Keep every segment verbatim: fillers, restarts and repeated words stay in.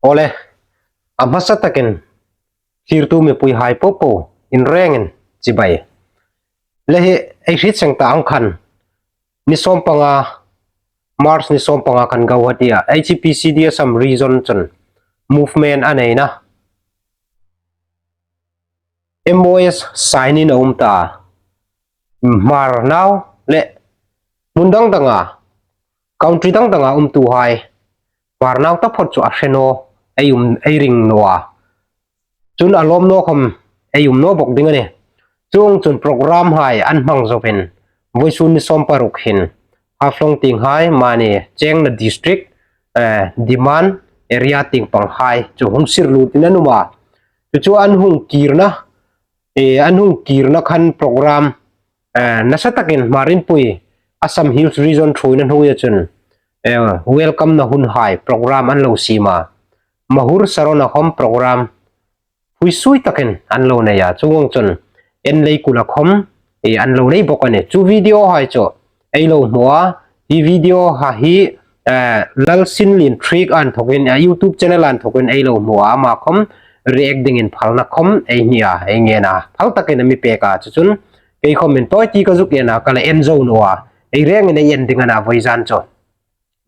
Awle, a hmasa takin thlirtu mipuihai popo in rengin chibai. Le hi ei hriet seng ta ang khan, ni sawmpanga, March ni sawmpanga khan Guwahati-a H P C D Assam Region chun movement a neina M O S sign-in a um ta. Hmar nau le hmun dang danga, country dang danga umtuhai Hmar nau taphot chu a hre naw, ei um, ei ring naw a. Chun a lawm naw khawm ei um naw bawk ding a nih. Chuong chun programhai an hmang zovin, vawisun ni sawmparuk hin Haflong tienghai, mani Chengna district, eh, Diman area tieng panghai chu hung sir lutin an um a. Chu chu an hung kirna, eh, an hung kirna khan program, eh, nasa takin Hmar Inpui Assam Hills Region ṭhuoina hnuoia chun, eh, welcome-na hunhai program an lo siem a. Mahur Sarona khawm program phuisui takin an lo nei a. Chuong chun Enleikula khawm, eh, an lo nei bawk a nih. Chu videohai chu ei lo hmu a, hi video ha hi, eh, Lalsinlien Triek a inthokin, eh, YouTube channel a inthokin ei lo hmu a, ama khawm react dingin phalna khawm ei ni a, ei ngen a. Phal takin a mi pek a, chu chun kei khawm inthokin ka zuk en a, ka la en zo naw a. Ei rengin ei en ding a na vawizan chu.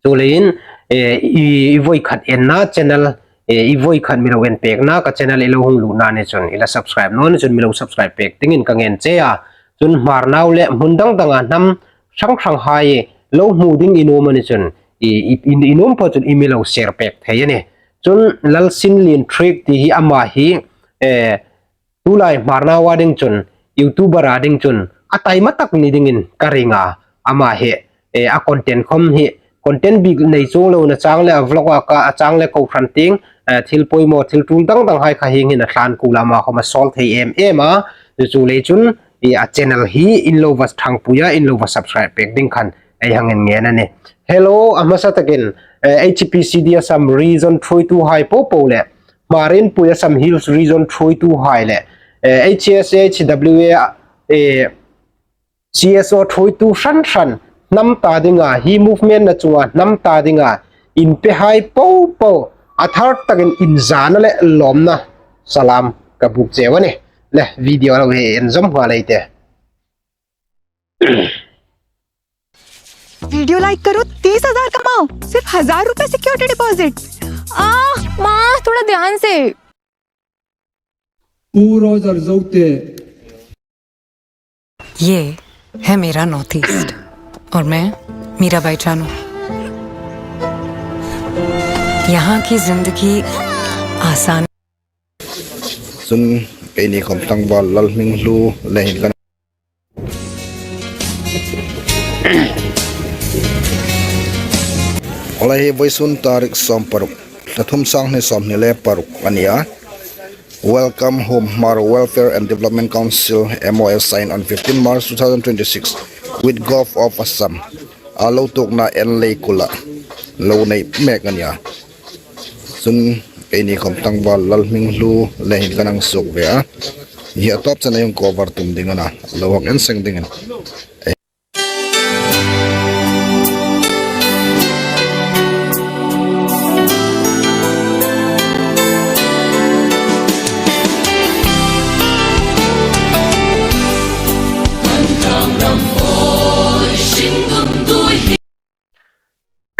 Chuleiin, eh, i, i voi khat enna channel, eh, i voi khat mi lo en pekna ka channel i lo hung lutna ni chun, i la subscribe naw ni chun mi lo subscribe pek dingin ka ngen che a. Chun Hmar nau le hmun dang danga hnam hrang hranghai lo hmu ding i nuom a ni chun, i, i, i, i nuom pha chun i mi lo share pek thei a nih. Chun Lalsinlien Triek ti hi ama hi, eh, tulai Hmar naua ding chun, YouTuber-a ding chun a taima tak ni dingin ka ring a, ama hi, eh, a content khawm hi, content bik nei chuong lo na chang le a vlog-a ka, a chang le kohran tieng, eh, thil poimaw, thil tul dang danghai kha hieng hin a tlan kul a, ama khawm a sawl thei em em a. Chu chu lei chun, eh, a channel hi in lo va ṭhangpui a, in lo va subscribe pek ding khan ei hang en ngen a nih. Hello, a hmasa takin, eh, H P C D Assam Region ṭhuoituhai popo le Hmar Inpui Assam Hills Region ṭhuoituhai le, eh, H S H W A, eh, C S O ṭhuoitu hran hran hnam ta dinga, hi movement-na chunga hnam ta dinga inpehai popo a thar takin inzana le lawmna salam ka buk cheu a nih. Le video lo hi en zawm nghal ei tih. Video like करो, तीस हजार कमाओ, सिर्फ हजार रुपए security deposit. आ, माँ, थोड़ा ध्यान से। पूरो जर जोते। ये है मेरा नॉर्थ ईस्ट और मैं मीराबाई चानू। यहाँ की जिंदगी आसान। Chun, keini khawm tlangval Lalhminglu le hin kan. Awle, hi vawisun tarik sawmparuk, thla thum, sanghni sawmhni le paruk a ni a. Welcome Home Hmar Welfare and Development Council M O S sign on fifteen March two thousand twenty-six with Gov of Assam. A lo tuokna Enleikula lo nei mek a ni a. Chun, keini khawm tlangval Lalhminglu le hin kan hang suok ve a. Hi a tawp chena hung cover tum ding a na, lo hang en seng dingin.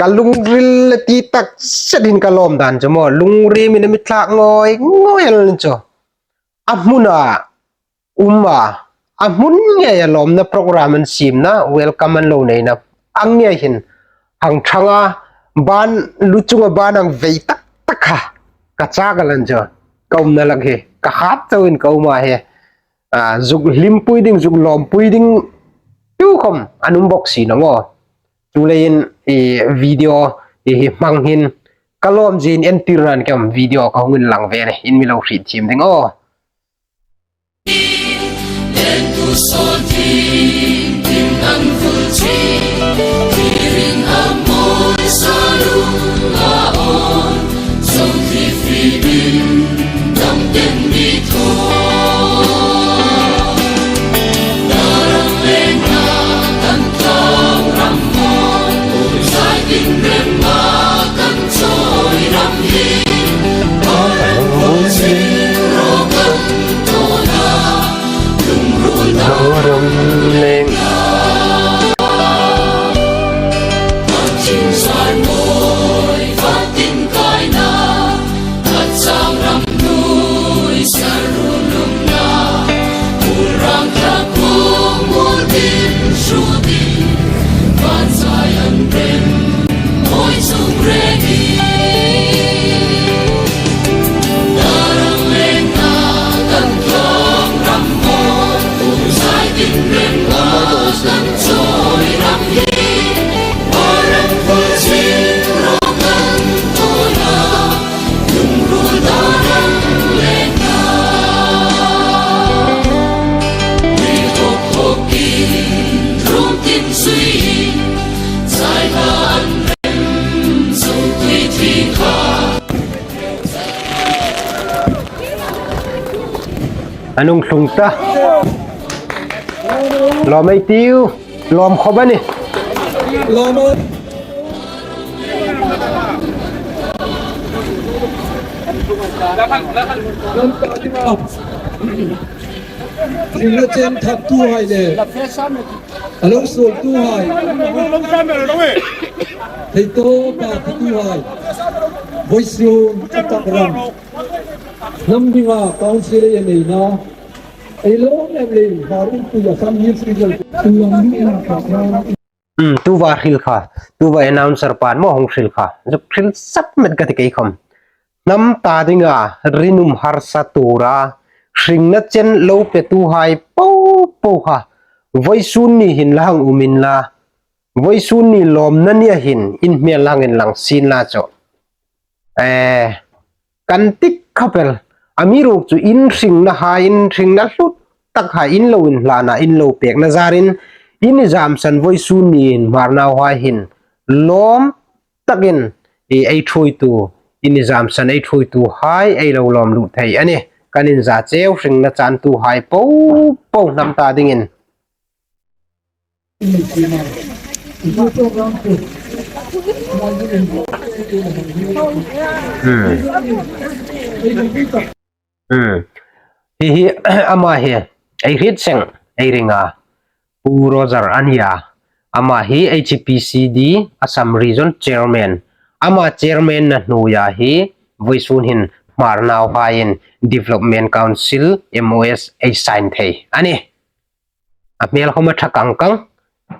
Ka lungril le ti tak setin ka lawm dan chu maw, lungrimin a mi thlak ngawi ngawi el chu. A hmuna um a, a hmun ngeia lawmna program an siemna, welcome an lo neina ang ngei hin hang ṭhang a, ban, lu chunga ban ang vei tak tak kha ka chak a lan chu. Ka umna lak hi ka khat chauin ka um a hi. A, zuk hlimpui ding, zuk lawmpui ding tu khawm an um bawk si naw maw. Chuleiin i video i hi hmang hin ka lawm zin entir nan ka um video ka hung inlang ve a nih, in mi lo hriet thiem ding aw. An hung tlung ta. Lawm ei tiu. Lawm khawp a nih. Lawm a. Hringna chen thaktuhai le a lo suoltuhai, thei tawpa thaktuhai, vawisun a tak ram hnam dinga council ei neina ei lo em lei, Hmar Inpui Assam Hills Region, tu lam ni na ka na. Hmm, tu va hril kha, tu va announcer pan maw hung hril kha. Zuk hril sap met ka ti kei khawm. Hnam ta dinga rinum harsa tura hringna chen lo petuhai po po kha, vawisun ni hin la hang um inla, vawisun ni lawmna nia hin in hmel la hang inlang sien la chu. Eh, kan tik khawp el. Amiruokchu in hringnahai, in hringna hlut takhai in lo inhlana, in lo pekna zarin, in i zamsan vawisun niin Hmar nauhai hin lawm takin ei, ei ṭhuoitu, in i zamsan ei ṭhuoituhai ei lo lawm lut thei a nih. Kan inza cheu hringna chantuhai po po hnam ta dingin. Hmm. Hmm. Hi hi, ama hi ei hriet seng ei ring a. Pu Roger a nih a. Ama hi H P C D Assam Region Chairman. Ama chairman-na hnuoia hi vawisun hin Hmar nauhaiin Development Council M O S ei sign thei a nih. A hmel khawm a ṭha kang kang,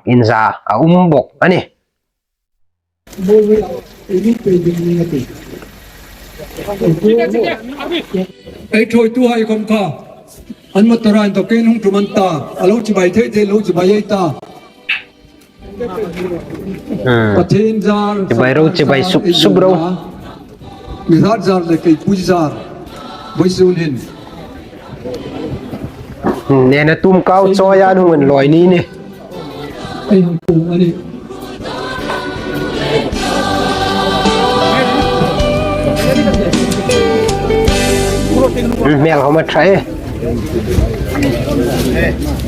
inza a um bawk a nih. Ei ṭhuoituhai khawm kha an motor-a inthokin hung ṭum an ta, a lo chibai thei thei lo chibai ei ta. Hmm. Pathian zar, chibai ro, chibai sup sup ro. Mi zar zar le kei pui zar. Vawisun hin. Hmm, nena tum kau choi an hung inlawi ni ni. Ei hung tum a nih. Hmm, hmel khawm a ṭha e.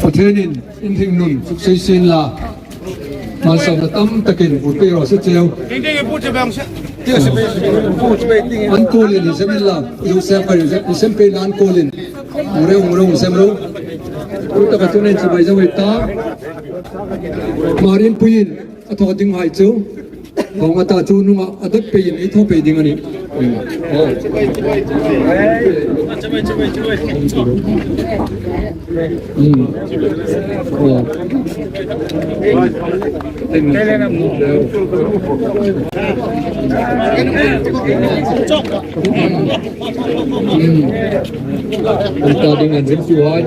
Pathienin in hringnun suk sei sien la. Malsawmna tam takin bul pei raw se cheu. An kuolin hi sem inla, Joseph Kari hi sem pei la an kuolin. Hung reu, hung reu, hung sem ro. Tu taka chun ei chibai zo ei ta. Hmar Inpuiin a thaw dinghai chu hawng a ta, chu nunga a dawt peiin ei thaw pei ding a nih. Hmm. Oh. Hmm. An ta ding an rimtuhai.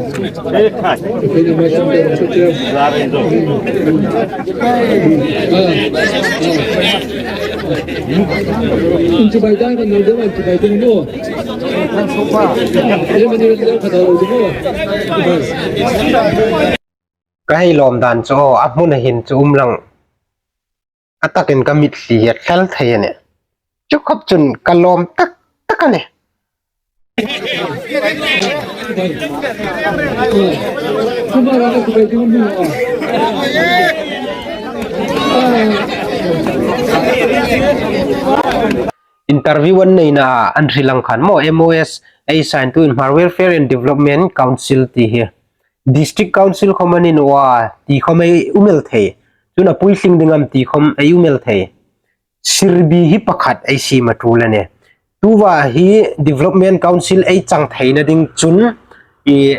Ei na mai sam te ram sa te. Ah, ah. In chibai dai kan lo dai, in chibai dai mo. Ei mani lo kha lo dai mo. Ka hei lawm dan chu, a hmuna hin chu um lang. A takin ka mitthli hi a thlel thei a nih. Chu khawp chun ka lawm tak tak a nih. Interview an neina an hril ang khan maw, M O S ei sign tuin Hmar Welfare and Development Council ti hi. District Council khom a ni naw a ti khom ei um el thei. Chun a puitling ding am ti khom ei um el thei. Sirbi hi pakhat ei siem a tul a nih. Tuta hi Development Council ei chang theina ding chun, i,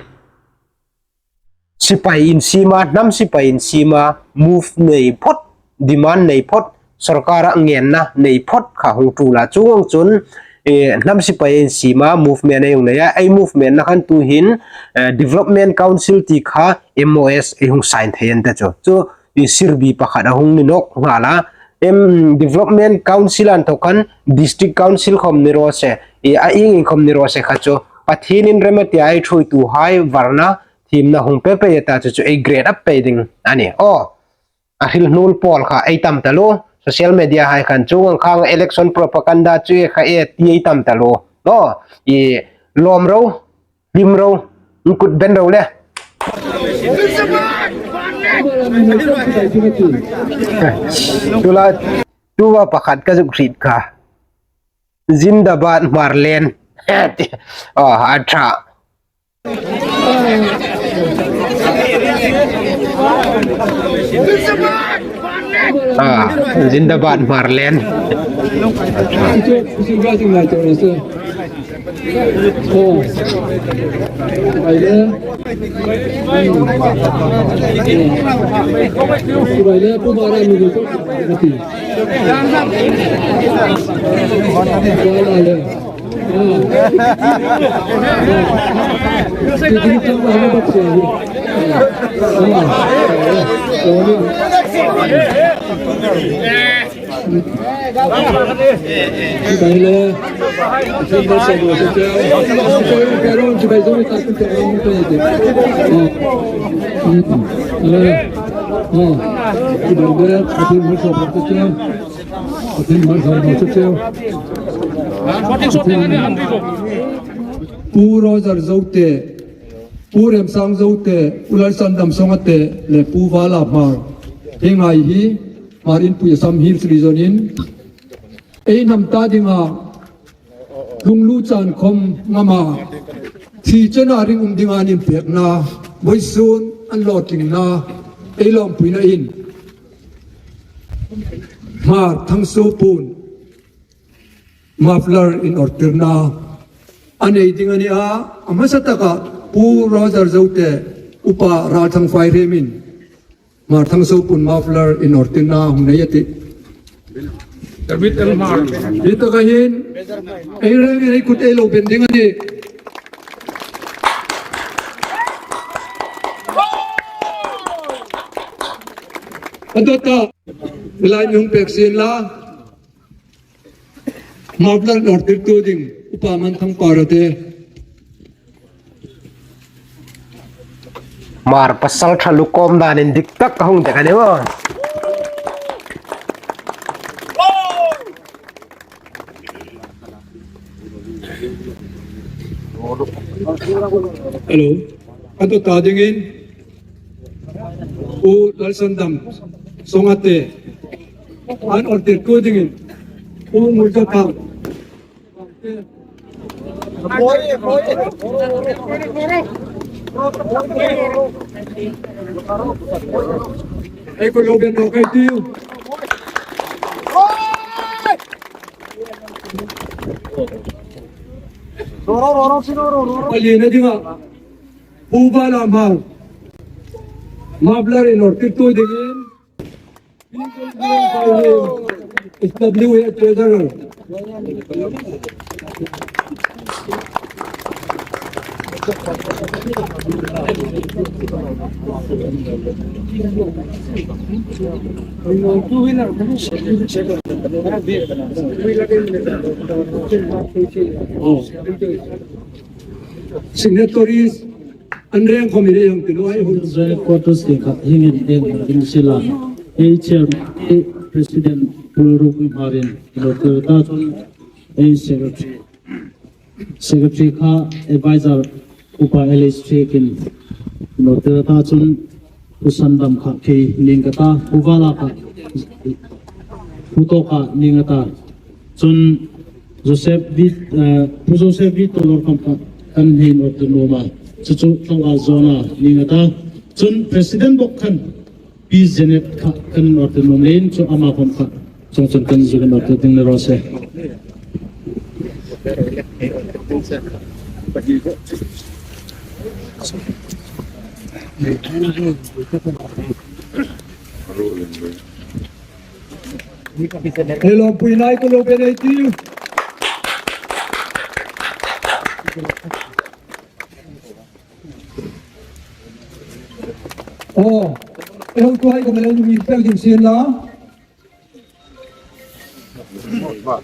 sipai insiema, hnam sipai insiema, move nei phawt, demand nei phawt, sawrkara ngenna nei phawt kha hung tul a. Chuong ang chun, eh, hnam sipai insiema movement ei hung nei a, ei movement-na khan tuhin, eh, Development Council ti kha M O S ei hung sign thei an ta chu. Chu, i, sirbi pakhat a hung ni nawk nghal a. Em, Development Council an thaw khan District Council khom ni raw se, i, a ieng ieng khom ni raw se kha chu, Pathienin rem a tia ei ṭhuoituhai varna, thiemna hung pe pei a ta chu, chu ei grade up pei ding a nih. Aw, a hril hnul pawl kha ei tam taluo. Social media hai khan chuong ang khang election propaganda chu e kha e ti ei tam taluo. Aw, i, lawm ro, hlim ro, in kut ben ro le. Tula, tuta pakhat ka zuk hriet kha. Zindabad Hmarlen. Oh, a ṭha. Ah, Zindabad Hmarlen. A ṭha. Pu Roger Zote, Pu Remsang Zote, Pu Lalsandam Songate, le Pu Vala Hmar. Hieng hai hi, Hmar Inpui Assam Hills Region-in, ei hnam ta dinga, lunglut chan khom ngama, thi chena ring um dinga inpekna, vawisun an lo tlingna, ei lawmpuinain, Hmar Thangso Pun, muffler inawrtirna a nei ding a nih a, a hmasa taka Pu Roger Zote, Upa Ralthang Fairem-in, Hmar Thangso Pun muffler inawrtirna hung nei a tih. David L. Hmar. Hi taka hin, ei rengin ei kut ei lo beng ding a nih. A dawta, line hung pek sien la. Muffler nawrtirtu ding, Upa Manthang Parate. Hmar pasal ṭha lukawm dan indiktak ka hung dek a ni maw. Hello. A dawta dingin, Pu Lalsandam Songate, an awrtirtu dingin, Pu Murzathang. Ei, ko lo ben ro kai tiu. Ro, ro, ro, ro, ro, ro, ro. Pali na dinga. Pu Vala Hmar. Muffler inawrtirtu dingin. It's W A Treasurer. Signatories, an reng khom hi reng ti lo ai hun. Joint quarters ke khat hingin en ding sila. Ei chairman, ei president, Pu Lalrukmihmarin, lo tel ta chun, ei secretary, secretary kha advisor, Upa L H Thiekin, lo tel ta chun, Pu Sandam kha kei ning ka ta, Pu Vala kha Pu Toka ning a ta. Chun Joseph Vit, eh, Pu Joseph Vit Tolor khom kha kan hei inawrtu nuom a. Chu chu tlung a zawna ni nga ta. Chun President bawk khan Pi Janet kha kan order nuom leiin chu ama khom kha chungchang kan zuk kan order ding ni raw se. Hello, pui nai ko lo pe nei ti. Oh, eh, tu hai ko mele ni pel din sien la.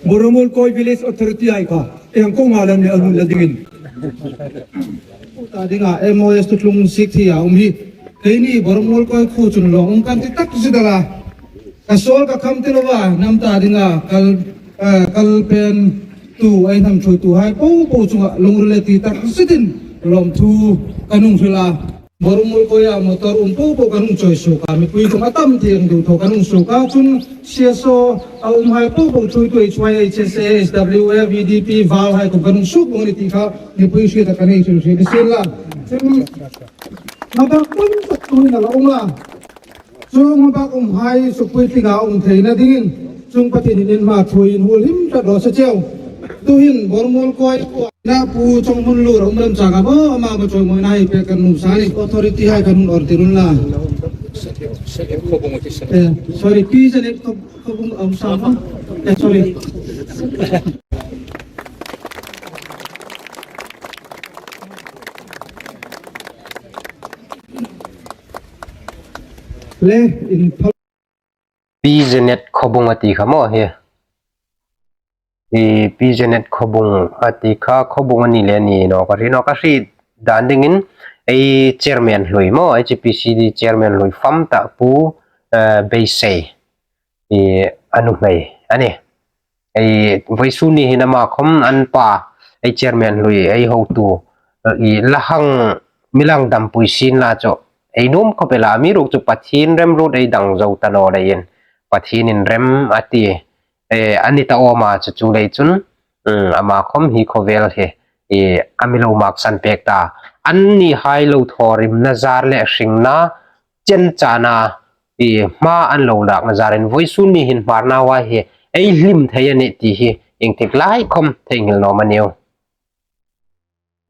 Boromul Koi Village Authority ai ka. Eh, ko ngalan ni alun la dingin. Ta dinga M O S tu tlung sik thi a um hi. Keini Boromul Koi khu chun lo um kan ti tak si dala. Ka sawl ka kham ti lo va, nam ta dinga kal, eh, kal pen tu ei hnam thuoituhai po po chunga lungril le ti tak sitin lawmthu kan hung hril a. Boromul Koia motor um po po kan hung chawi suok a, mipui khom a tam thei ang deu thaw kan hung suok a, chun C S O a umhai po po thuoitu H Y H S A, H W A, V D P, VAW hai khom kan hung suok bawk a ni ti kha mipui hrieta kan hei hril hril sien la. Chun, ma bak pun tak tu hin a la um a. Chung bak umhai sukpuitlinga um theina dingin chung Pathienin in hma thuoiin huolhim tlat raw se cheu. Tuhin Boromul Koi na Pu Chonghmunlur a um ram changa maw, ama maw chawimawina hai pek kan nuom sa ni. Authority hai kan hung order tir unla. Eh, sorry, Pi Janet Khobung a um sa maw. Eh, sorry. Le in Pi Janet Khobung a ti kha maw hi. I Pi Janet Khobung a ti kha, Khobung a ni le ni naw ka hriet naw ka hriet dan dingin ei chairman hlui maw, H P C D chairman hlui fam ta Pu, eh, Beisei. I a nuhmei a ni. Ei vawisun ni hin ama khom an pa, ei chairman hlui, ei hotu, i la hang mi lang dampui sien la chu ei nuom khop el a, amiruokchu Pathien remruot ei dang zo ta naw leiin Pathienin rem a ti, eh, a ni ta awm a, chu chu lei chun, um, ama khom hi khawvel hi, eh, a mi lo maksan pek ta. Annihai lo thawrimna zar le hringna chen chana, i hma an lo lakna zarin vawisun ni hin Hmarnaua hi ei hlim thei a nih ti hi iengtik lai khom theinghil naw ma niu.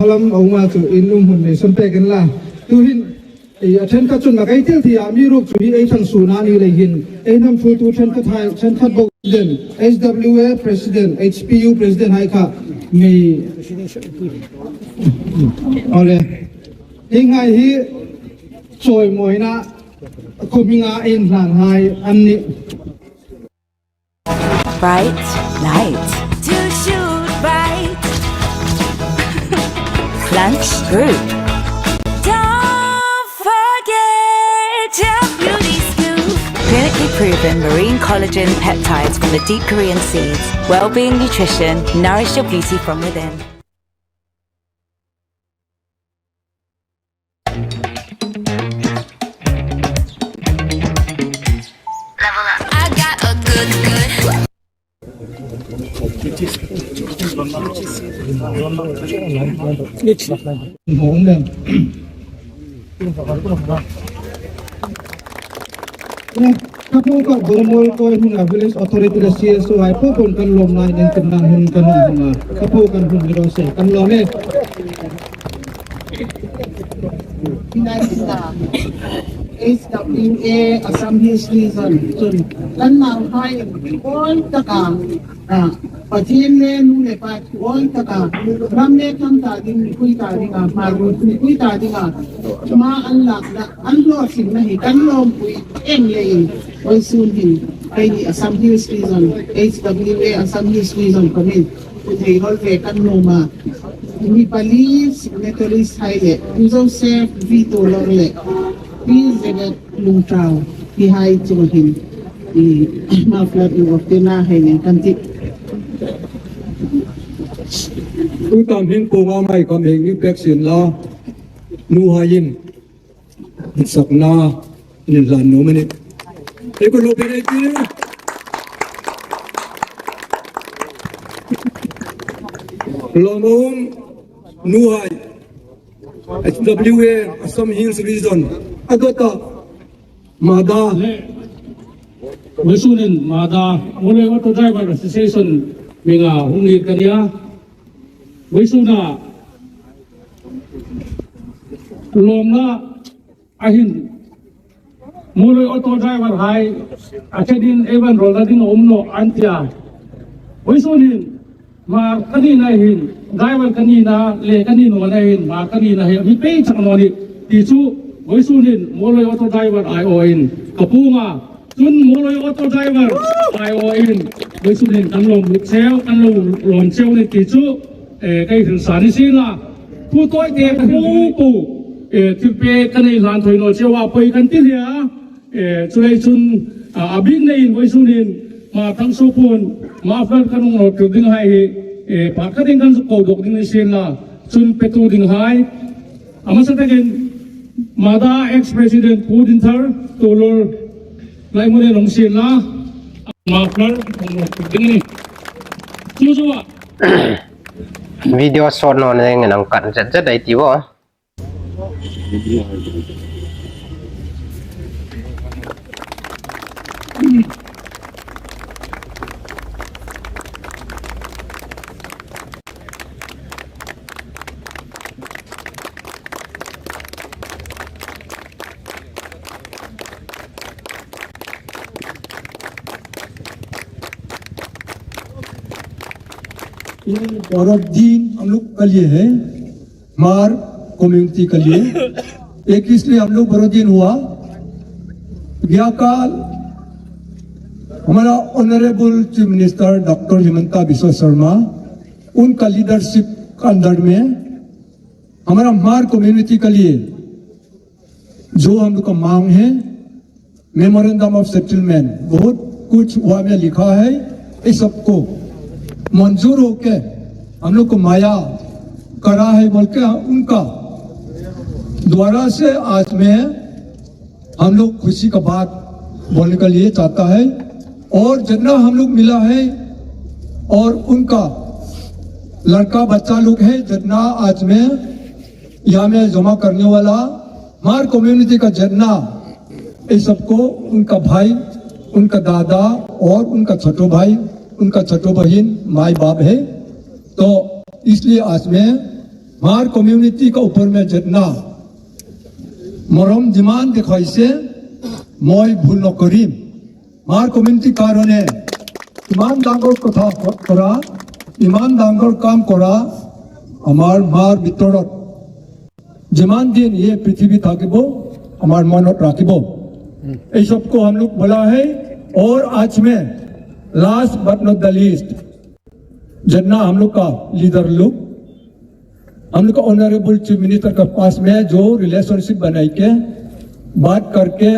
Halam a um a chu in um hun nei san pek inla. Tuhin, i a ṭhenkhat chun ma kei tel thei a, amiruokchu hi ei thang suna ni lei hin ei hnam thuoitu ṭhenkhat hai, ṭhenkhat bawk den, H W A president, H P U president hai kha mi. Ole. Hi ngai hi chawimawina khawminga inhlanhai an nih. Bright light. To shoot bright. Lunch group. Don't forget your beauty scoop. Clinically proven marine collagen peptides from the deep Korean seas. Well-being nutrition. Nourish your beauty from within. I got a good, good. Ka po ka Boromul Koi hmuna village authority le C S O hai po po kan lawm lai nen kan nang hun kan hung a. Ka po kan hun ni raw se kan lawm e. H W A Assam Hills Region chun kan nauhai awi taka, ah, Pathien le nu le pa awi taka ram le thang ta ding, mipui ta dinga, Hmar mipui ta dinga hma an lakna, an hlawsinna hi kan lawmpui em leiin vawisun hin keini Assam Hills Region, H W A Assam Hills Region khawmin hei hawl ve kan nuom a. Mi pali signatories hai le, Pu Joseph V Tolor le Pi Janet Lungtau, hi hai chung hin, i, muffler in of the na hai nen kan ti. Tuta hin po nga mai ka mi ni pek sien la, nuhaiin sakna ni hlan nuom a nih. Ei ko lo pe nei ti. Lawmum nuhai. H W A, Assam Hills Region, a dawta MADA. Vawisûnin MADA, Muolhoi Auto Driver Association hminga hung ngîr ka nih a. Vawisûna lawmna a hin Muolhoi auto driver hai a ṭhenin ei va inrawlna ding a um nawh an ti a. Vawisûnin Hmar ka nina hin, driver ka nina le ka ni nawna hin Hmar ka nina hi a mi pei chak naw nih ti chu vawisûnin Muolhoi auto driver aiawin ka puong a. Chun Muolhoi auto driver aiawin vawisûnin kan lawm lut cheu, kan lo lawm cheu nih ti chu, eh, ka hril sa ni sien la. Thu tawite ka hril ding pu, eh, thil pek ka nei hlan thei naw cheu a, poi kan ti hle a. Eh, chuleiin chun, ah, a bîk neiin vawisûnin Hmar Thangsuo puon, Hmar flag kan hung nawrtir ding hai hi, eh, pakhat ding kan zuk ko dawk ding ni sien la. Chun petu ding hai, a hmasa takin MADA ex-president Pu Dinthar Tuolor lai hmun ei hung sien la, Hmar flag hung nawrtir ding a nih. Chu chu a. Video sawt naw ning an kan zet zet ei ti bo. ये गौरव दिन हम लोग के लिए है। हमार कम्युनिटी के लिए। ये किस लिए हम लोग बड़ो दिन हुआ? गया काल हमारा honourable chief minister doctor Himanta Biswa Sarma, उनका लीडरशिप के अंडर में हमारा हमार कम्युनिटी के लिए जो हम लोग का मांग है, मेमोरेंडम ऑफ सेटलमेंट, बहुत कुछ वहाँ में लिखा है। ये सबको मंजूर होके हम लोग को माया करा है बोल के उनका द्वारा से आज मैं हम लोग खुशी का बात बोलने के लिए चाहता है। और जितना हम लोग मिला है और उनका लड़का बच्चा लोग है, जितना आज मैं यहाँ में जमा करने वाला हमार कम्युनिटी का झंडा, ये सबको उनका भाई, उनका दादा और उनका छोटो भाई, उनका छोटो बहन, माई बाप है। तो इसलिए आज मैं हमार कम्युनिटी का ऊपर में झंडा মৰম যিমান দেখাইছে, মই ভুল নকৰিম। আমাৰ কমিউনিটিৰ কাৰণে ইমান ডাঙৰ কথা ক-, কৰা, ইমান ডাঙৰ কাম কৰা, আমাৰ মাৰ ভিতৰত যিমান দিন এই পৃথিৱী থাকিব, আমাৰ মনত ৰাখিব। এই সবকো হম লোগ বুলা হে। অৰ আজ মে last but not the least, जितना हम लोग का लीडर लोग, हम लोग का ऑनरेबल चीफ मिनिस्टर के पास में जो रिलेशनशिप बनाई के बात करके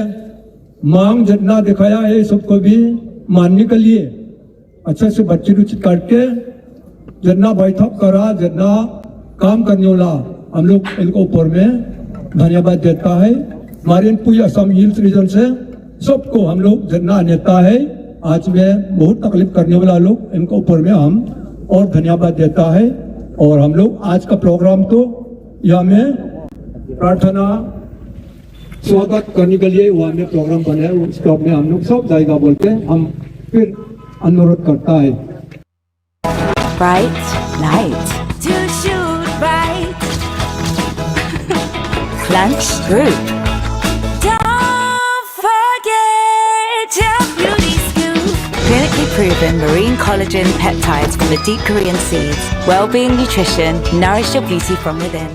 मांग जितना दिखाया है, सबको भी मानने के लिए अच्छे से बातचीत उचीत करके जितना बैठक करा, जितना काम करने वाला, हम लोग इनको ऊपर में धन्यवाद देता है। मारिन पुई असम हिल्स रीजन से सबको हम लोग जितना नेता है, आज में बहुत तकलीफ करने वाला लोग, इनको ऊपर में हम और धन्यवाद देता है। और हम लोग आज का प्रोग्राम तो यहाँ में प्रार्थना स्वागत करने के लिए वहाँ में प्रोग्राम बनाया, उस स्टॉप में हम लोग सब जाएगा बोल के हम फिर अनुरोध करता है। Bright light. To shoot bright. Lunch group. Don't forget your beauty scoop. Clinically proven marine collagen peptides from the deep Korean seas. Well-being nutrition. Nourish your beauty from within.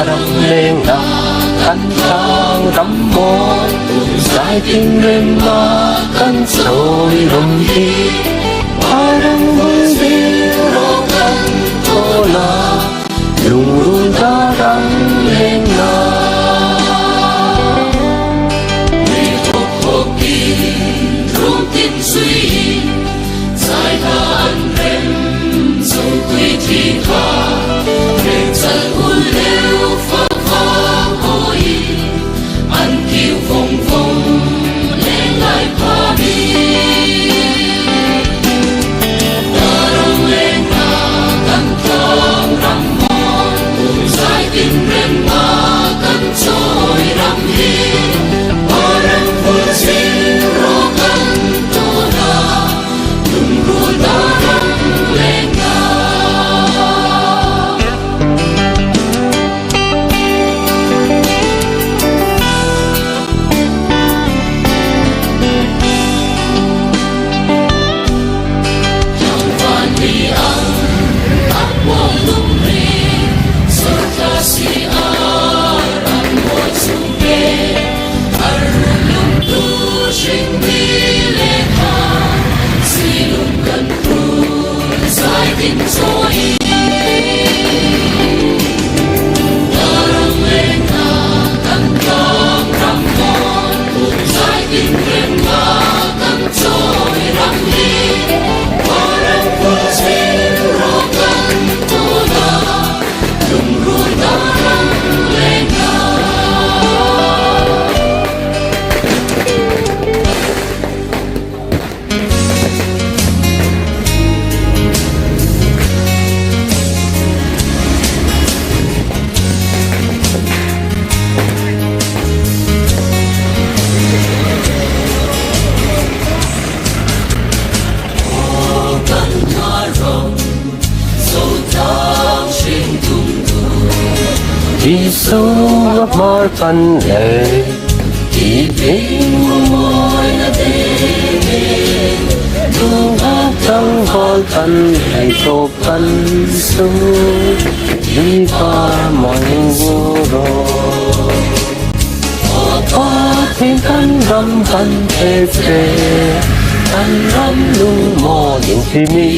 Ram leng na kan tang ram mawi, zai tin rem ma kan chawi ram hi. Arang bul zero kan tona, lungru darang leng na. Isu a hmar kan lei, i ping mawi na te, tu a tang hol kan lei, to kan su, i pa mawi ngu ro. Pathian kan ram kan thei che, kan ram lung mawi ding ti mi.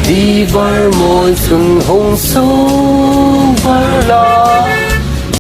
Ti var mawi chun hung sung var la,